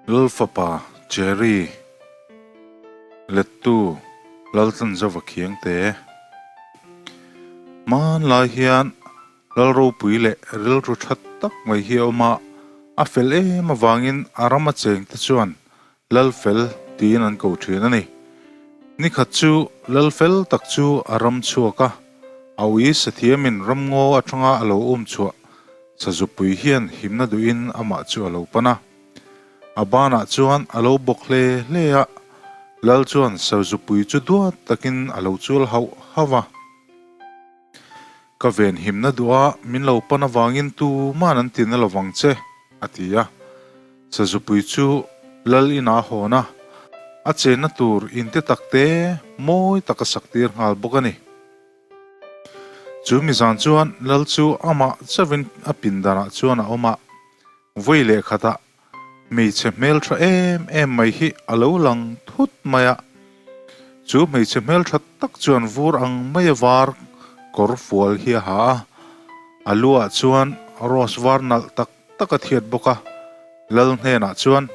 Lalfapa Cherry Lettu Laltlanzova Khiangte Hmanlai hian Lal ropui leh rilru tha tak mai hi a awm a, a fel em avangin a rama chengte chuan Lal fel tiin an ko thin a ni. Nikhat chu Lal fel tak chu a ram chhuak a, a ui sathiamin ramngaw atanga a lo um chhuah Sazupui hian himna duhin amah chu a lo pan a. A banah chuan a lo bawk hle hle a, Lal chuan Sazupui chu duat takin a lo chul hauh hauh a. Ka ven himna duh a, min lo pan avangin tuman an tina lovang che, a ti a. Sazupui chu Lal inah a hawn a, a chenna tur inte takte mawi tak a sak tir nghal bawk a ni. Chu mizan chuan Lal chu amah chauhin a pindanah chuan a awm a, vawi leh khatah Hmeichhe hmeltha em em mai hi a lo lang thut mai a, chu hmeichhe hmeltha tak chuan vur ang mai a var kawr fual hi a ha a, a luah chuan rose var nalh tak tak a thiat bawk a, Lal hnenah chuan,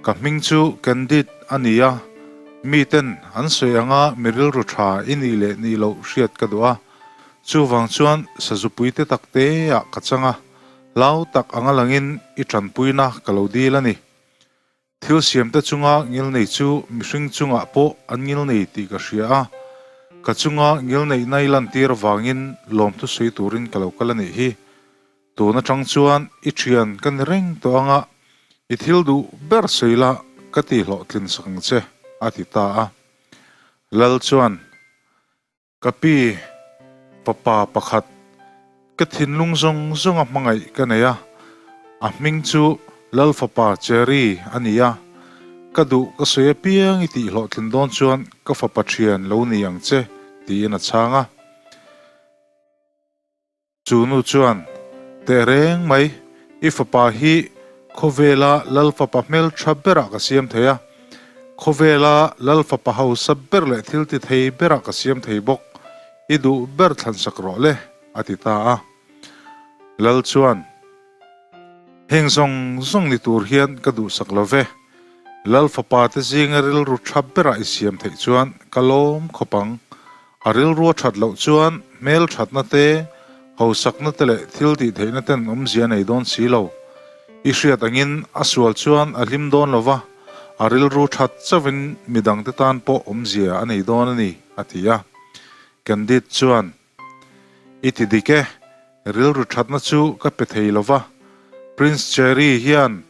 Ka hming chu Candide a ni a, miten an sawi anga mi rilru tha i nih leh nih loh hriat ka duh a, chuvang chuan sazupui te tak te ah ka chang a, Hlau tak anga langin i tanpuina ka lo dil a ni. Thil siamte chunga ngilnei chu mihring chungah pawh an ngilnei tih ka hria a, ka chunga ngilneihna i lantir avangin lawmthu sawi turin ka lo kal a nih hi. Tun atang chuan i thian ka ni reng tawh anga i thil duh ber sawi la ka tihhlawhtlin sak ang che, a ti ta a. Lal chuan. Ka pi, fapa pakhat, ka thinlung zawng zawnga hmangaih ka nei a, a hming chu Lalfapa Cherry a ni a, ka duh ka sawi apiang i tih hlawhtlin dawn chuan ka fapa thian lo ni ang che, tiin a chhang a. Chu nu chuan, Teh reng mai, i fapa hi khawvela Lal fapa hmel tha berah ka siam thei a, khawvela Lal fapa hausa ber leh thil ti thei berah ka siam thei bawk, i duh ber thlansak rawh le, a ti ta a. Lal chuan, Heng zawng zawng ni tur hian ka duhsak lo ve, Lal fapa te zinga rilru tha berah i siam theih chuan ka lawm khawp ang, A rilru a that loh chuan hmel thatna te, hausakna te leh thil tih theihna ten awmzia a nei dawn si lo. I hriat angin a sual chuan a hlim dawn lo va, a rilru that chauhin midangte tan pawh awmzia a nei dawn a ni, a ti a. Candide chuan, I ti dik e, rilru thatna chu ka pe thei lo va, Prince Cherry hian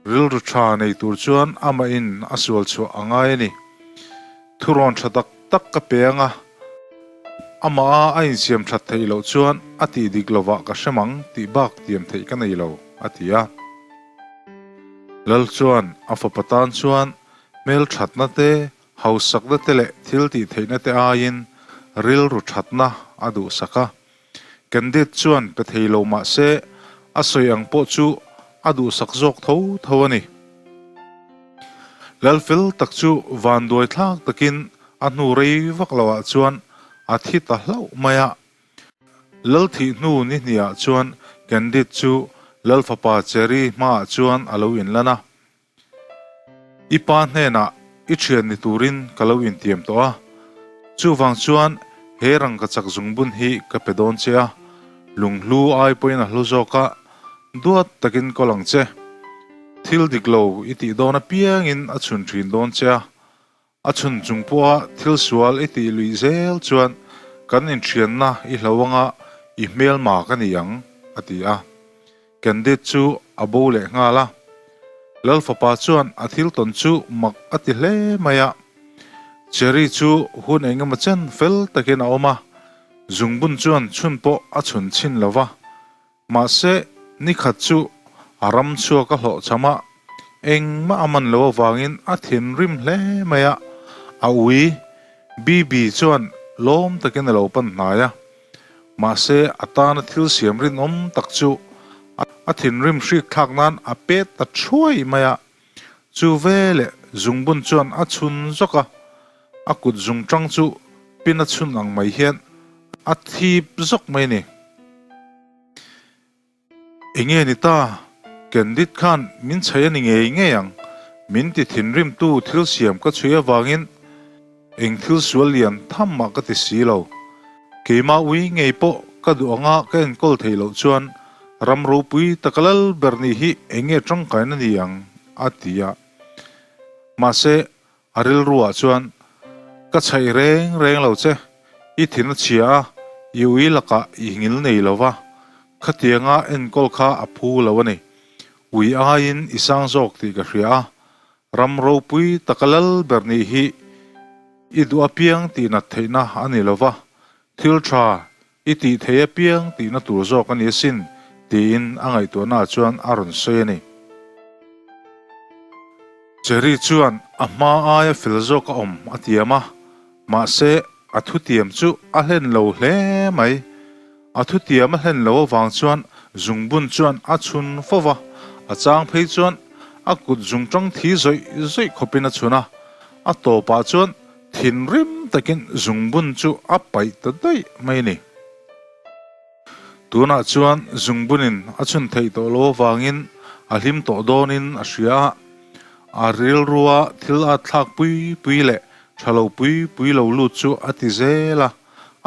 Rilru tha nei tur chuan amahin a sual chhuah a ngai a ni. Thurawn tha tak tak ka pe ang a, amah a insiam that theih loh chuan a tih dik lovah ka hrem ang tih bak tiam theih ka nei lo, a ti a. Lal chuan a fapa tan chuan hmel thatna te, hausakna te leh thil tih theihna te aiin rilru thatna a duhsak a. Candide chuan pe thei lo mah se a sawi ang pawh chu a duhsak zawk tho tho a ni. Lalfel tak chu vanduai thlak takin a hnu rei vak lo ah chuan a thi ta hlauh mai a. Lal thih hnu ni hnih ah chuan Candide chu Lal fapa Cherry hmaah chuan a lo inlan a. I pa hnenah i thian ni turin ka lo intiam tawh a, chuvang chuan he rangkachak zungbun hi ka pe dawn che a, lunghlu ai pawhin a hlu zawk a, duat takin kawl ang che. Thil dik lo i tih dawn apiangin a chhun thin dawn che a, A chhun chung pawha thil sual i tih luih zel chuan kan inthianna i hlo anga i hmelma ka ni ang, a ti a. Candide chu a bo leh nghal a. Lal fapa chuan a thil tawn chu mak a ti hle mai a. Cherry chu hun engemaw chen fel takin a awm a, zungbun chuan chhun pawh a chhun chhin lo va. Mahse, nikhat chu a ram chhuak a hlawhchham a, engmah a man lo avangin a thinrim hle mai a, a ui, Bibi chuan lawm takin a lo pan hnai a. Mahse, a tana thil siam rinawm tak chu a thinrim hrik thlak nan a pet ta thuai mai a, chu veleh zungbun chuan a chhun zawk a, a kut zungtang chu pin a chhun ang mai hian a thip zawk mai a ni. Enge ni ta? Candid khan min chhai a ni ngei ngei ang. Min ti thinrimtu thil siam ka chhui avangin eng thil sual lian tham mah ka ti si lo. Keimah ui ngei pawh ka duh anga ka enkawl theih loh chuan ram ropui taka lal ber nih hi eng nge tangkaina ni ang a ti a. Mahse, A rilruah chuan, Ka chhaih reng reng lo che, i thin a chhia a, i ui lakah i ngil nei lo va, khatianga enkawl kha a phu lo a ni. Ui aiin i sang zawk tih ka hria a, ram ropui taka lal ber nih hi i duh apiang tihnat theihna a ni lo va, thil tha i tih thei apiang tihna tur zawk a ni asin, tiin a ngaihtuahnaah chuan a rawn sawi a ni. Cherry chuan a hma aia fel zawk a awm a tiam a, mahse a thutiam chu a hlen lo hle mai. A thutiam a hlen lo avang chuan zungbun chuan a chhun fo va, a chang phei chuan a kut zungtang thi zawih zawih khawpin a chhun a, a tawpah chuan Thinrim takin zungbun chu a paih ta daih mai a ni. Tunah chuan zungbunin a chhun theih tawh lo avangin a hlim tawh dawnin a hria a, a rilrua thil at thlak pui pui leh tha lo pui pui lo lut chu a ti zel a,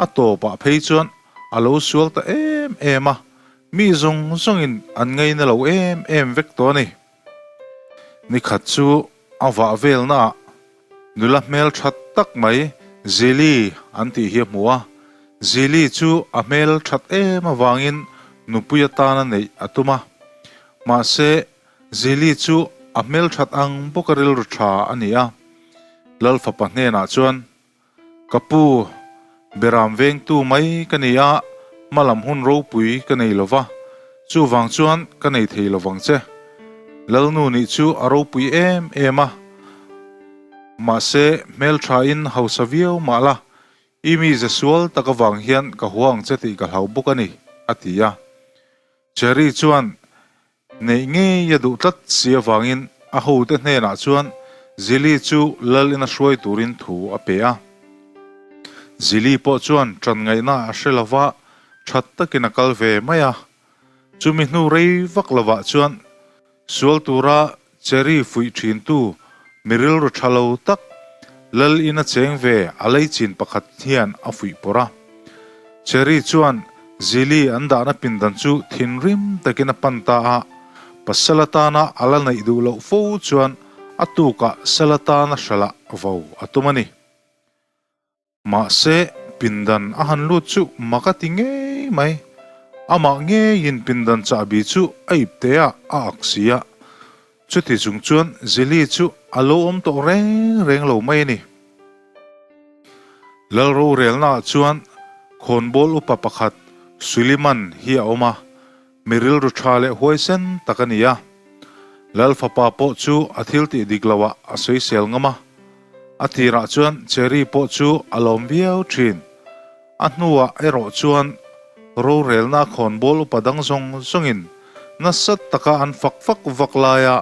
a tawpah phei chuan a lo sual ta em em a, mi zawng zawngin an ngaina lo em em vek tawh a ni. Nikhat chu a vah velnaah Nula hmel that tak mai Zili an tih hi a hmu a, Zili chu a hmel that em avangin nupui atana neih a tum a. Mahse, Zili chu a hmel that ang bawka rilru tha a ni a. Lal fapa hnenah chuan, Ka pu, Beram vengtu mai ka ni a, hmalam hun ropui ka nei lo va, chuvang chuan ka nei thei lo vang che. Lalnu nih chu a ropui em em a, mahse hmelthain hausa viau mah la, i mi ze sual tak avang hian ka hua ang che tih ka hlau bawk a ni, a ti a. Cherry chuan Neih ngei a duh tlat si avangin a hote hnenah chuan Zili chu lal ina hruai turin thu a pe a. Zili pawh chuan ṭan ngaihna a hre lova, ṭhat takin a kal ve mai a. Chumi hnu rei vak lovah chuan sual tura Cherry fuih ṭhintu mi rilru ṭha lo tak lal ina cheng ve a leichin pakhat hian a fuih pawrh a. Cherry chuan Zili an dahna pindan chu thinrim takin a pan ta a, pasal atana a la neih duh loh fo chuan a tukah sal atana hralah vo a tum a ni. Mahse, pindan a han lut chu mak a ti ngei mai. Amah ngeiin pindan chahbi chu a ip te a, a ak si a. Chuti chung chuan Zili chu a lo awm tawh reng reng lo mai a ni. Lal rorelnaah chuan khawnbawl upa pakhat Suliman hi a awm a, mi rilru tha leh huaisen tak a ni a. Lal fapa pawh chu a thil tih dik loah a sawisel ngam a. A tirah chuan Cherry pawh chu a lawm viau thin. A hnuah erawh chuan rorelna khawnbawl upa dang zawng zawngin nasa taka an fak fak vak laia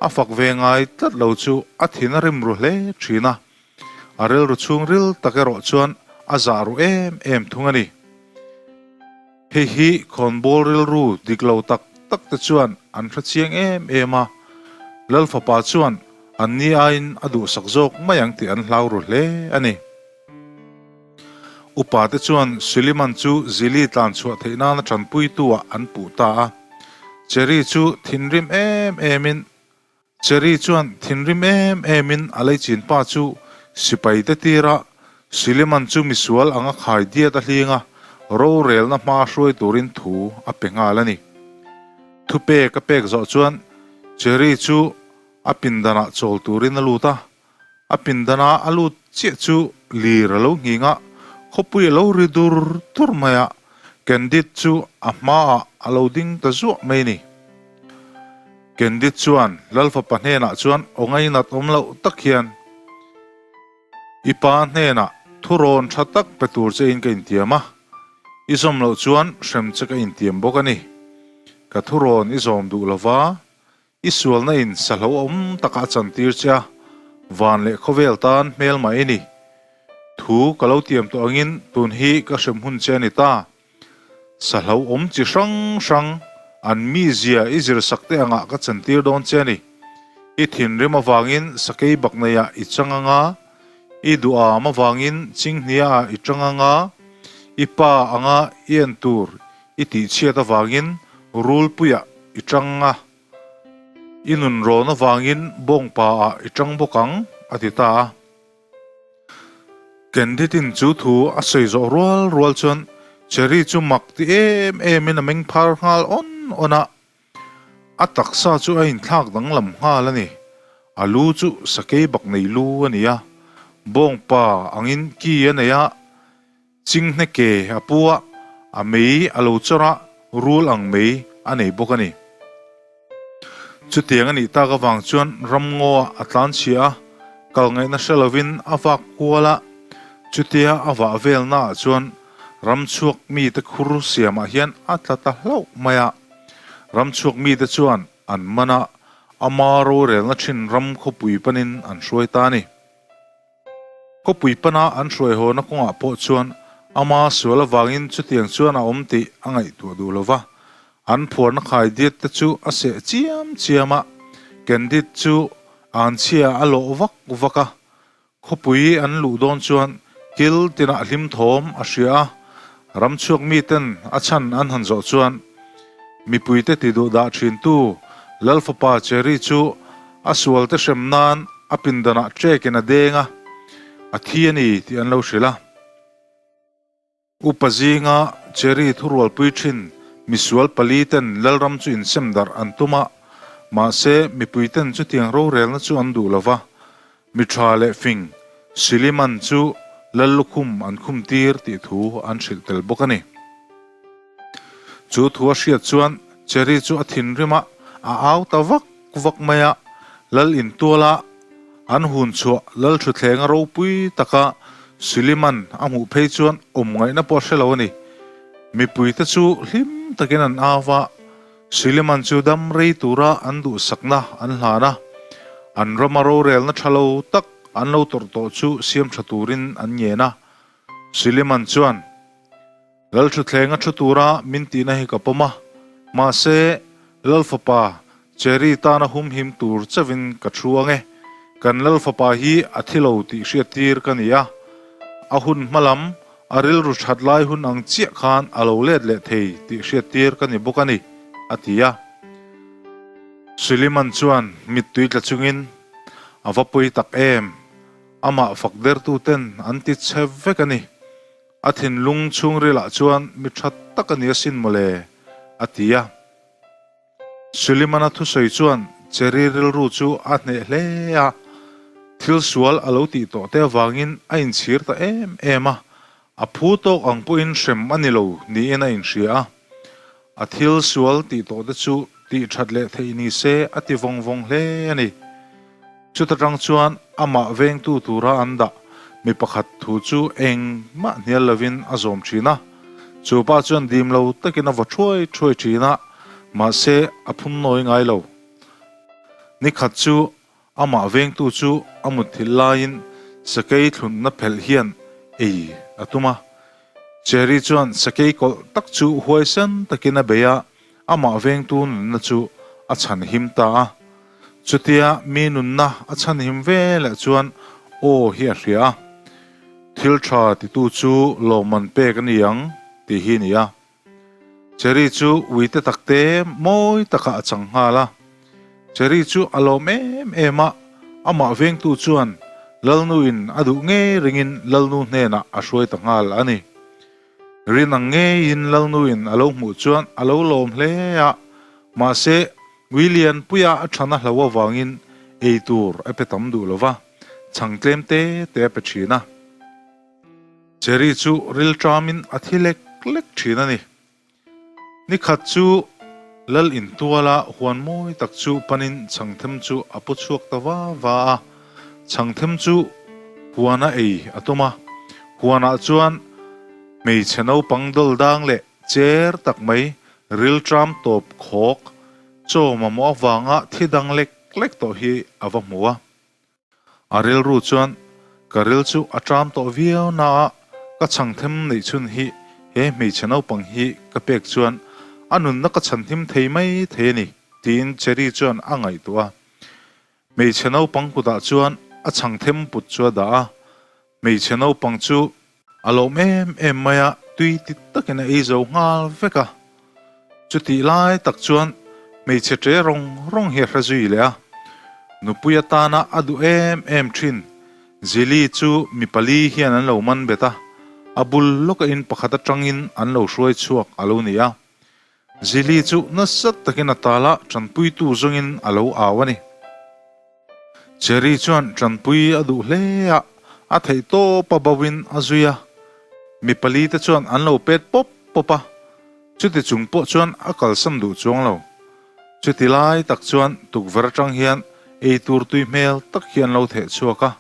a fak ve ngai tlat lo chu a thin a rim ru hle thin a. A rilru chhungril tak erawh chuan a zah ru em em thung a ni. Hei hi khawnbawl rilru dik lo tak tak te chuan an hre chiang em em a, Lal fapa chuan an ni aiin a duhsak zawk mai ang tih an hlau ru hle a ni. Upa te chuan Suliman chu Zili tlan chhuah theih nana tanpuitu ah an puh ta a. Cherry chu thinrim em em in Cherry chuan thinrim em em in a leichin pa chu sipai te tir a, Suliman chu misual anga khai diat a hling a, rorelna hma hruai turin thu a pe nghal a ni. Thupek a pek zawh chuan Cherry chu a pindanah chawl turin a lut a, a pindana a lut chiah chu lir a lo nghing a, khawpui a lo ri dur dur mai a, Candide chu a hmaah a lo ding ta zuah mai a ni. Candide chuan Lal fapa hnenah chuan aw ngainat awm loh tak hian, I pa hnenah thurawn tha tak pe tur che in ka intiam a, i zawm loh chuan hrem che ka intiam bawk a ni. Ka thurawn i zawm duh lova, i sualna in sa hlauhawm takah a chantir che a, van leh khawvel tan hmelmah i ni. Thu ka lo tiam tawh angin tun hi ka hrem hun che a ni ta. Sa hlauhawm chi hrang hrang. An mizia i zirsak te angah ka chantir dawn che a ni. I thinrim avangin sakei bak neiah i chang anga, i duham avangin chinghniaah i chang anga, i pa anga i en tur i tihchhiat avangin rulpuiah i chang a, i nunrawn avangin bawngpaah i chang bawk ang, a ti ta a. Candidin chu thu a sawi zawh rual rual chuan Cherry chu mak ti em emin a meng phar nghal awn awn a, a taksa chu a inthlak danglam nghal a ni. A lu chu sakei bak nei lu a ni a, bawngpa angin ki a nei a, chinghne ke a pu a, a mei a lo chawr a, rul ang mei a nei bawk a ni. Chutiang a nih tak avang chuan ramngaw ah a tlan chhia a, kal ngaihna hre lovin a vak kual a, chutia a vah velna ah chuan ramchhuak mite khur siamah hian a tla ta hlauh mai a. Ramchhuak mite chuan an man a, ama rorelna thin ram khawpui panin an hruai ta a ni. Khawpui pana an hruai hawna kawngah pawh chuan ama sual avangin chutiang chuan a awm tih a ngaihtuah duh lo va. An phuarna khai diat te chu a seh chiam chiam a, Candide chu anchhia a lawh vak vak a. Khawpui an luh dawn chuan kil tinah hlim thawm a hria a, ramchhuak miten a chhan an han zawh chuan mipuite ti duh dah thintu Lalfapa Cherry chu A sualte hrem nan a pindanah ṭekin a deng a, a thi a ni tih an lo hrilh a. Upa zinga Cherry thurualpui ṭhin misual pali ten Lalram chu insem darh an tum a, mahse mipui ten chutiang rorelna chu an duh lo va, mi ṭha leh fing Siliman chu Lal lukhum an khum tir tih thu an hrilh tel bawk a ni. Chu thu a hriat chuan Cherry chu a thinrim a, a au ta vak vak mai a. Lal intuala an hun chhuah Lal Thutthlenga ropui taka Suliman a hmuh phei chuan awm ngaihna pawh a hre lo a ni. Mipuite chu hlim takin an au va, Suliman chu dam rei tura an duhsakna an hlan a, an rama rorelna tha lo tak an lo tawrh tawh chu siam tha turin an ngen a. Suliman chuan. Lalthutthlenga thu tura min tihna hi ka pawm a, mahse, Lalfapa, Cherry tana humhim tur chauhin ka thu ang e. Kan Lalfapa hi a thi lo tih hriattir ka ni a, a hun hma lam, a rilru that lai hun ang chiah khan a lo let leh thei tih hriattir ka ni bawk a ni, a ti a. Suliman chuan mittui tla chungin, A va pawi tak em! Amah fak dertuten an ti chhe vek a ni. A thinlung chhungrilah chuan mi tha tak a ni asin mawle, a ti a. Sulimana thusawi chuan Cherry rilru chu a hneh hle a, thil sual a lo tih tawh te avangin a inchhir ta em em a, a phu tawk ang pawhin hrem a ni lo niin a inhria a. A thil sual tih tawh te chu tih that leh theih ni se a ti vawng vawng hle a ni. Chuta tang chuan amah vengtu tura an dah mi pakhat thu chu engmah hnial lovin a zawm thin a. Chu pa chuan dim lo takin a vaw thuai thuai thin a, mahse a phun nawi ngai lo. Ni khat chu Amah vengtu chu a mutthilh laiin sakei thlunna phelh hian ei a tum a. Cherry chuan sakei kawlh tak chu huaisen takin a bei a, amah vengtu nunna chu a chhanhim ta a. Chutia mi nunna a chhanhim ve leh chuan aw hi a hria a, Thil tha titu chu lawmman pek a ni ang tih hi a ni a. Cherry chu uite takte mawi takah a chang nghal a. Cherry chu a lawm em em a, amah vengtu chuan Lalnuin a duh ngei ringin Lalnu hnenah a hruai ta nghal a ni. Rin ang ngeiin Lalnuin a lo hmuh chuan a lo lawm hle a, mahse ui lianpuia a thana hlo avangin ei tur a pe tam duh lo va, chhang tlem te te a pe thin a. Cherry chu rilṭamin a thi lek lek ṭhin a ni. Ni khat chu Lal intuala huan mawi tak chu panin chhangthem chu a pu chhuak ta va va a. Chhangthem chu huana ei a tum a. Huanah chuan hmeichhe naupang dawl dang leh cher tak mai rilṭam tawp khawk chaw mamawh avanga thi dang lek lek tawh hi a va hmu a. A rilru chuan, Ka ril chu a ṭam tawh viau na a, ka chhangthem neih chhun hi he hmeichhe naupang hi ka pek chuan a nunna ka chhanhim thei mai thei a ni, tiin Cherry chuan a ngaihtuah a. Hmeichhe naupang kutah chuan a chhang them put chu a dah a. Hmeichhe naupang chu a lawm em em mai a, tui ti takin a ei zo nghal vek a. Chutih lai tak chuan hmeichhe ṭe rawng rawng hi a hre zui leh a. Nupui atana a duh em em ṭhin Zili chu mi pali hian an lo man bet a, a bul lawka in pakhat aṭangin an lo hruai chhuak a lo ni a. Zili chu nasa takin a tal a, ṭanpuitu zawngin a lo au a ni. Cherry chuan ṭanpui a duh hle a, a theih tawp a bauhin a zui a. Mi pali te chuan an lo pet pawp pawp a, chuti chung pawh chuan a kalsan duh chuang lo. Chuti lai tak chuan tukverh atang hian ei tur tui hmel tak hi an lo theh chhuak a.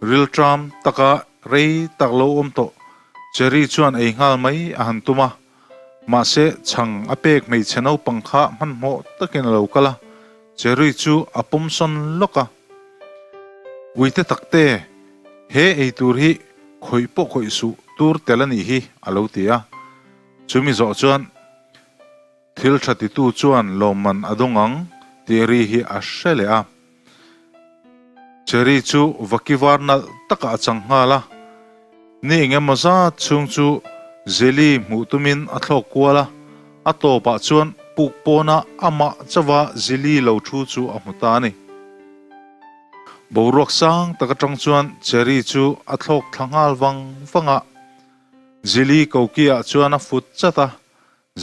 Rilṭam taka rei tak lo awm tawh Cherry chuan ei nghal mai a han tum a. Mahse, chhang a pek hmeichhe naupang kha hmanhmawh takin a lo kal a, Cherry chu a pawm sawn lawk a. Uite takte, he ei tur hi khawih pawh khawih suh tur tel a nih hi, a lo ti a. Chumi zawh chuan thil tha titu chuan lawmman a dawng ang tih ri hi a hre leh a. Cherry chu vaki var nalh takah a chang nghal a. Ni eng emaw zat chhung chu Jelly hmuh tumin a thlawk kual a, a tawpah chuan puk pawna amah chauha Jelly lo thu chu a hmu ta a ni. Boruak sang tak atang chuan Cherry chu a thlawk thla nghal vang vang a, Jelly kokiah chuan a fut chat a,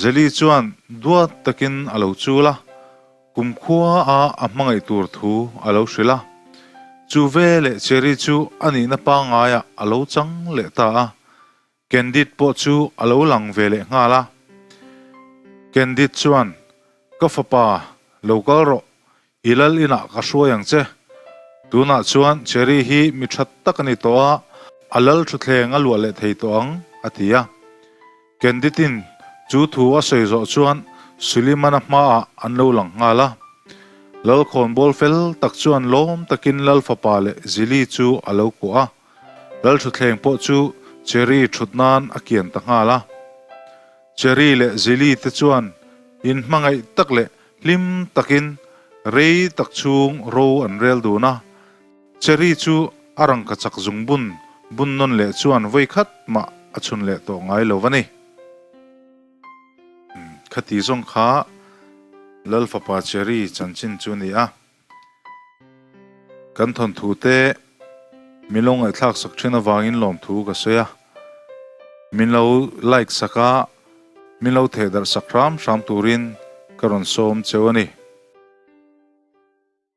Zeli chuan duat takin a lo chul a, kumkhua a a hmangaih tur thu a lo hrilh a. Chu veleh Cherry chu a nihna pangaiah a lo chang leh ta a, Candide pawh chu a lo lang ve leh nghal a. Candide chuan, Ka fapa, lo kal rawh, I lal inah ka hruai ang che. Tunah chuan Cherry hi mi tha tak a ni tawh a, a lal thutthleng a luah leh thei tawh ang, a ti a. Candidin chu thu a sawi zawh chuan Sulimana hmaah an lo lang nghal a. Lal khawnbawl fel tak chuan lawm takin lal fapa leh Zili chu a lo kuah a. Lal thutthleng pawh chu Cherry thut nan a kian ta nghal a. Cherry leh Zili te chuan inhmangaih tak leh Hlim takin rei tak chhung ro an rel dun a, Cherry chu a rangkachak zungbun bun nawn leh chuan vawi khat mah a chhun leh tawh ngai lo a ni. Khati zawng kha Lal fapa Cherry chanchin chu a ni a. Kan thawnthu te min lo ngaihthlak sak thin avangin lawmthu ka sawi a, min lo like sak a, min lo thehdarh sak hram hram turin ka rawn sawm cheu a ni.